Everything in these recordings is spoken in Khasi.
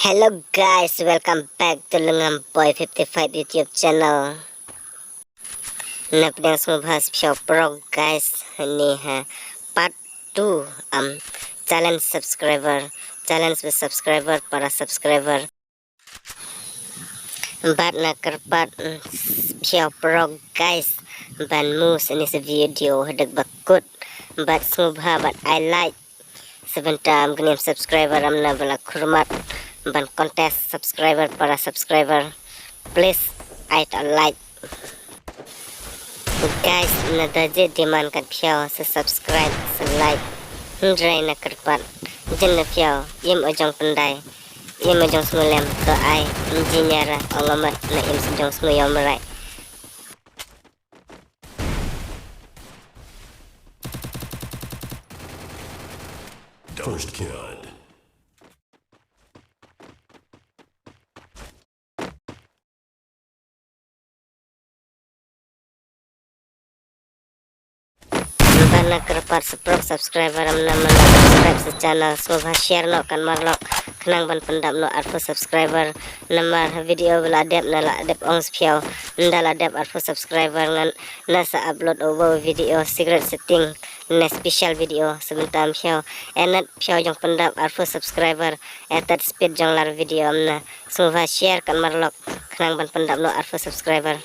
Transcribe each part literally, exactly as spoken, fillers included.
Hello guys, welcome back to Lengam Boy fifty-five YouTube channel. Na pdeng sngewbha sngewpro guys, ni ha part two, um, challenge subscriber, challenge with subscriber, para subscriber. Bad na kyrpad, mm, sngewpro guys, ban mus ini se video hadek bakut, bad sngewbha bad ai like. Sebentar am kene subscriber am na bala kurmat ban contest subscriber para subscriber. Please ai ta like. Guys, na da je demand kat phiaw se subscribe se like. Hynrei na kyrpad jin na phiaw im ojong pendai, im ojong sngulem to ai engineer ong amat na im sejong snguyom rai. First kill. Ban na kyrpad seprok subscriber am na man subscribe se channel sngewbha share no kan marlok khnang ban pyndap no arphew subscriber. Namar ha video bala dep na la dep ong sphiaw nda la dep arphew subscriber ngan na sa upload o video secret setting ne special video sebentar phiaw. Enat phiaw jong pyndap arphew subscriber etat speed jong lar video am na sngewbha share kan marlok khnang ban pyndap no arphew subscriber.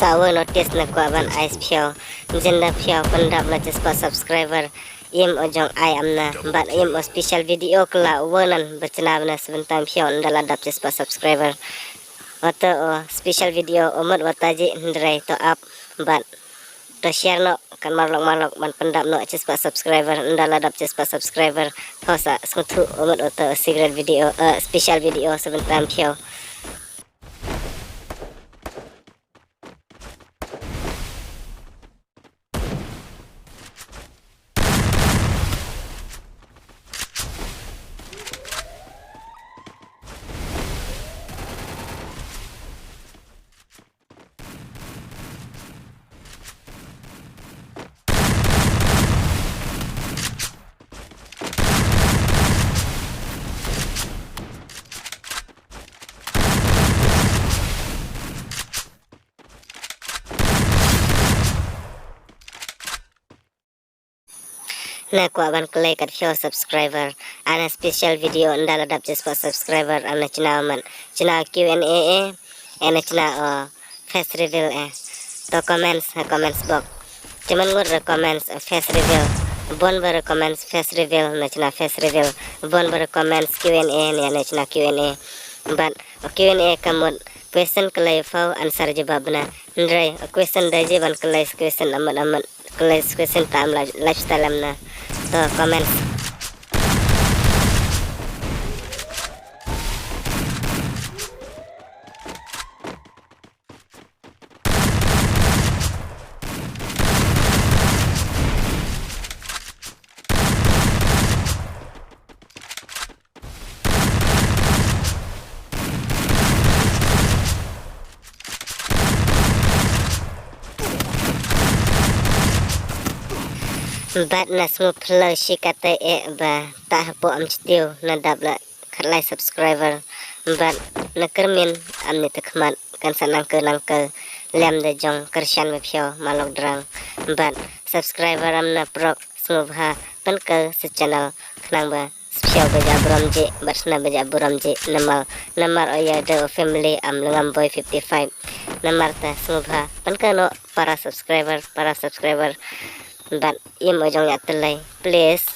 Sawa notice na kwah ban ai sphiaw jinda phiaw pyndap la chispah subscriber. Im ojong ai am na bad im o special video kla wanan bachna bana sebentar phiaw nda la dap chispah subscriber. Oto o special video omot wataji hynrei to up bad to share no kan marlok marlok ban pyndap no chispah subscriber nda la dap chispah subscriber. Phosa sngewthu omot oto o secret video, eh, special video sebentar phiaw. Na kwah ban klei kat phiaw subscriber. Ana special video nda la dap chispah subscriber ana chna man. Chna Q and A e. Ana chna o face reveal e. To comments ha comments box. Chiman ngut re comments o face reveal. Bon ba re comments face reveal na chna face reveal. Bon ba re comments Q and A ne ana chna Q and A. But o Q and A kamut question klei phaw answer jubab na. Hynrei o question dai je ban klei question amut amut. Klei question tam lifestyle am na. To comments. Bad na sngewphlei shi kata e ba ta hapoh am chitiew na dap la khatlai subscriber. Bad na kyrmin am ni te khmat kan sa nangke nangke lem da jong kyrshan ba phiaw malok drang. Bad subscriber am na prok sngewbha pynke se channel khnang ba sphiaw ba ja burom je bad sna ba ja burom je namar namar o ya de o family am Lengam Boy fifty-five. Namar ta sngewbha pynke no para subscriber para subscriber. Bad im ojong ya telai please.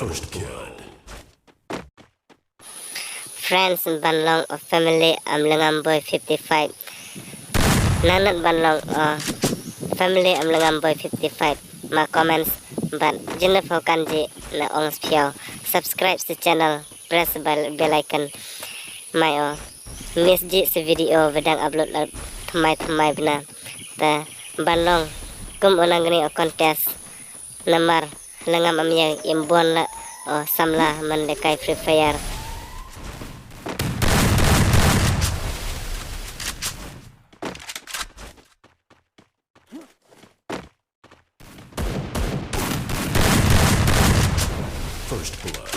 First kill. Friends ban long o family am Lengam Boy fifty-five. Nanat ban long o family am Lengam Boy fifty-five. Ma comments bad jinda phokan ji na ong sphiaw. Subscribe si channel press bell, bell icon. Mai o. Miss ji se video ba dang upload la thymmai thymmai bna. Te ban long kum u nangne u contest. Namar lengam am ïa im bun la o samla man lehkai Free Fire. First blood.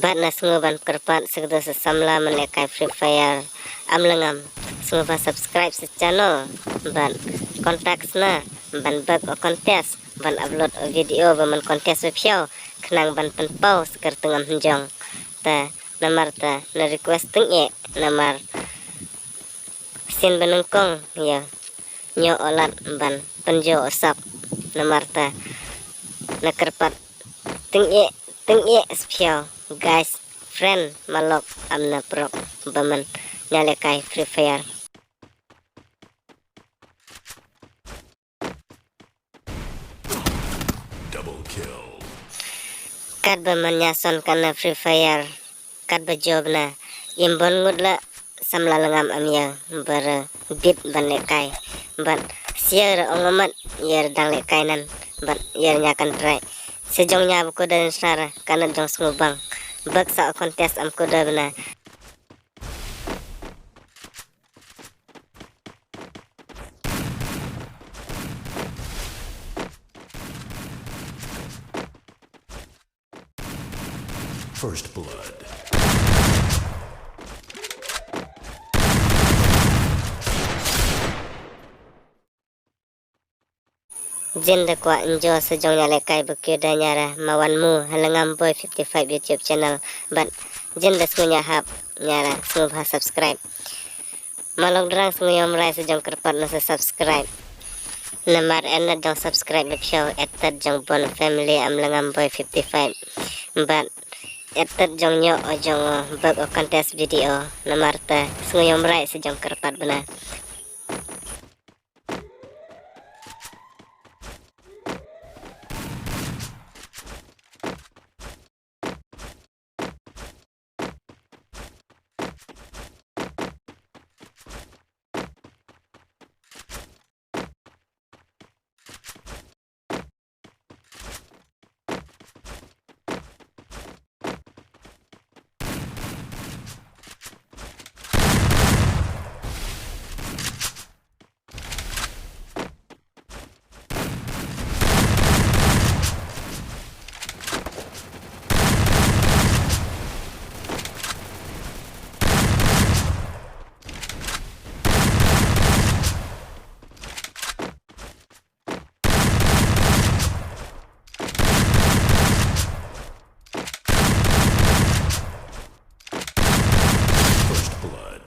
Bad na sngew ban kyrpad sngewdei sa samla man lehkai Free Fire. Am lengam sngewbha subscribe sa channel. Bad contact na ban bak o contest ban upload o video ba man contest ba phew khnang ban pynpaw sa kyrteng am hynjong. Te namar te na request teng e namar sin ba nyngkong ïa nyo o lad ban pynjo o sap namar te na kyrpad teng e teng e sphiaw guys friend malok am na prok ba man nya lehkai Free Fire. Double kill. Katba man ïa son kana Free Fire katba job na im bun ngut la samla lengam am ïa bara bit ban lehkai. Bad siar ong amat ïa dang lehkai nan bad ïa nya kan trai. Sejong nya ba kuda sara kana jong sngewbang bak sa o contest am kuda bna. First blood. Jin da kwah enjoy sejong nya lehkai ba kiew da nyara ma wan mu ha lengam boy fifty five YouTube channel bad jin da sngew nya hap nyara sngewbha subscribe. Malok drang sngewbha ïa mrai sejong kyrpad na sa subscribe. Namar enat jong subscribe ba phew etat jong bun family am lengam boy fifty five bad etat jong nyo o jong o bak o contest video namar te sngewbha ïa mrai sejong kyrpad bna. First blood.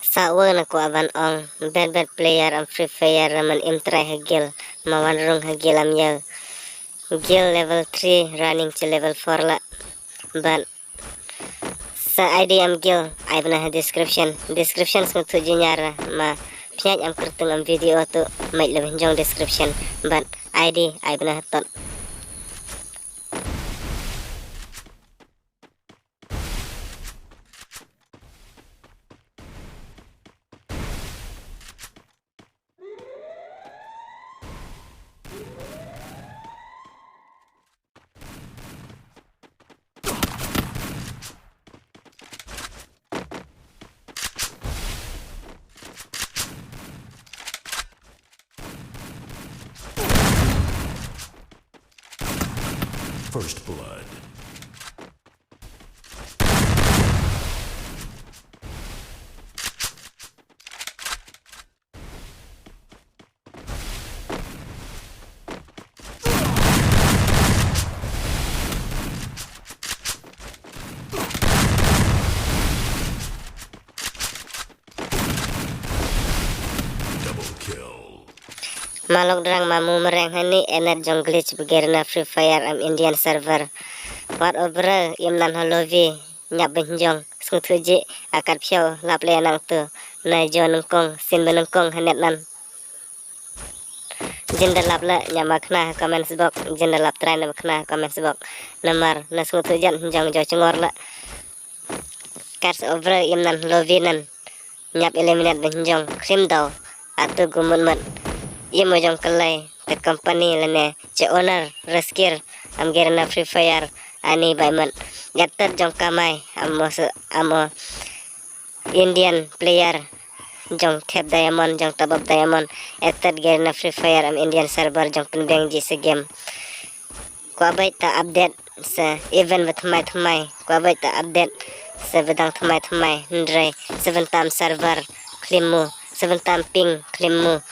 Sa wa na kwah ban ong bet bet player am Free Fire na man im trai ha guild ma wan rung ha guild am ïa guild level three running to level four la. Bad sa I D am guild ai bna ha description. Description sngewthuh jynjar ma pynïaid am kyrteng am video tu mait lem jong description. Bad I D ai bna ha tot. First blood. Malok drang ma mu mereng hani enet jong glitch begirna Free Fire am Indian server. Wat o breu im nan holovi nyap benjong sngewthuh ji akat phiau lap le nang tu na jo nengkong sin benengkong hanet nan. Jin da lap le nyama khna comments box, jin da lap trai na khna comments box. Namar na sngewthuh jet jong jo chngor le. Kars o breu im nan lovi nan. Nyap eliminate benjong khlim daw atu gumut mut. Imo jong kelai te company lane che owner reskir am gerna Free Fire ani bai mut. Yatet jong kamai amo se amo Indian player jong thep diamond jong tabab diamond. Etet gerna Free Fire am Indian server jong penbeng ji se game. Kwa bai ta update se event ba tmai tmai. Kwa bai ta update se bedang tmai tmai. Ndrei seven tam server klimu, seven tam ping klimu.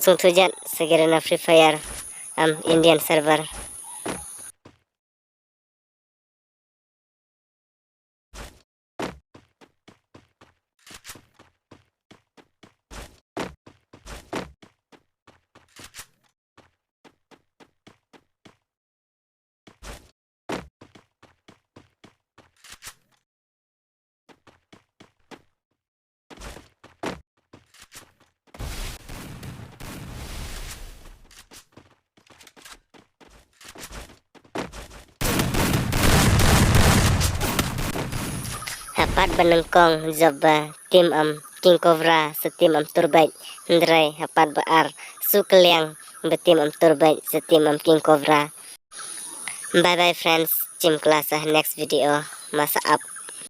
Sungthujet se gerna Free Fire am Indian server. Hapat benengkong jop ba tim am King Cobra se tim am Turbek. Ndrei hapat ba ar su keliang ba tim am Turbek se tim am King Cobra. Bye bye friends, chim klas ha next video. Masa up.